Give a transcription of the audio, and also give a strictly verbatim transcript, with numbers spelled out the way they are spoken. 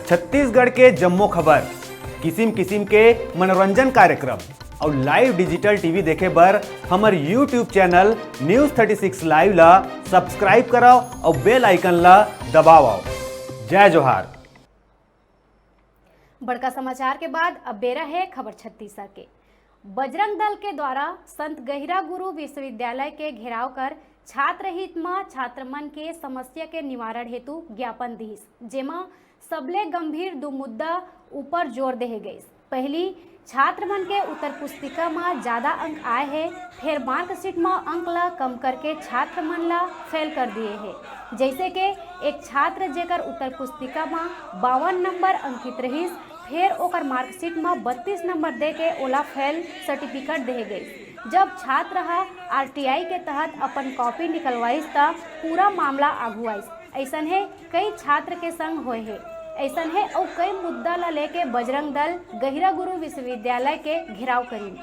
छत्तीसगढ़ के जम्मो खबर, किसिम किसिम के मनोरंजन कार्यक्रम अउ live digital TV देखे बर हमर YouTube channel News thirty six Live ला subscribe करव अउ bell icon ला दबावव। जय जोहार। बड़का समाचार के बाद अब बेरा हे खबर छत्तीसगढ़ के। बजरंग दल के द्वारा संत गहिरा गुरु विश्वविद्यालय के घेराव कर छात्र हित म छात्र मन के समस्या के निवारण हेतु ज्ञापन दिहिस, जेमा सबले गंभीर दू मुद्दा ऊपर जोर देहे गइस। पहली, छात्र मन के उत्तर पुस्तिका म ज्यादा अंक आए हे, फेर marksheet म अंक ला कम करके छात्र मन ला फेल कर दिए हे। जैसे के एक छात्र जेकर उत्तर पुस्तिका म बावन नंबर अंकित रहिस, फेर ओकर marksheet म बत्तीस नंबर दे के ओला फेल सर्टिफिकेट देहे गइस। जब छात्र ह आरटीआई के तहत अपन कॉपी निकलवाइस, त पूरा मामला आगू आइस। ऐसन हे कई छात्र के संग होए हे। ऐसन हे अउ कई मुद्दा ला लेके बजरंग दल गहिरा गुरु विश्वविद्यालय के घेराव करिन।